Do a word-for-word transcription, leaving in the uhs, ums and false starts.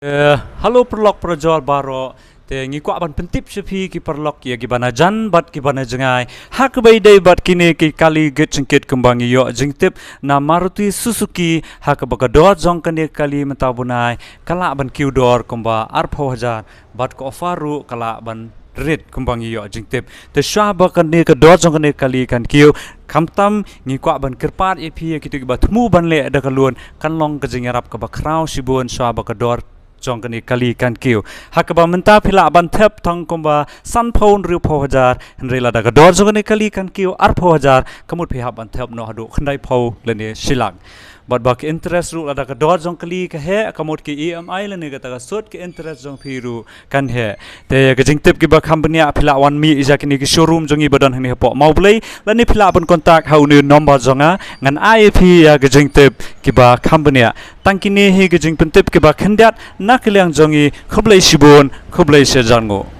Eh, hello paralok parajor baroh. Te ngi kwah ban pyntip sha phi ki paralok ïa kiba na jan bad kiba na jngai ha kaba ïadei bad kine ki kali git jingkit kumba ngi ïoh jingtip na Maruti Suzuki ha kaba ka dor jong kane ka kali mynta u bnai ka lah ban kiew dor kumba arphew hajar bad ka offer ruh ka lah ban rit kumba ngi ïoh jingtip. Te shuwa ba kane ka dor jong kane ka kali kan kiew, khamtam ngi kwah ban kyrpad ïa phi ïa kito kiba thmu ban leh da ka loan, kan long ka jingïarap kaba khraw shibun shuwa ba ka dor jong kane ka kali kan kiew. Ha kaba mynta phi lah ban thep tang kumba sanphew hynriewphew hajar, hynrei lada ka dor jong kane ka kali kan kiew arphew hajar, ka mut phi hap ban thep noh haduh khyndaiphew lane shilak. Bad ba ka interest ruh lada ka dor jong ka kali ka heh, ka mut ki E M I lane kata ka sut ka interest jong phi ruh kan heh. Te ka jingtip kiba kham bniah, phi lah wan mih ïa kine ki showroom jong ngi ba don hangne hapoh Mawblei, lane phi lah ban contact ha une u number jong nga, ngan ai ïa phi ïa ka jingtip kiba kham bniah. Tang kine hi ki jingpyntip kiba khyndiat na ka liang jong ngi. Khublei shibun, khublei shihajar nguh.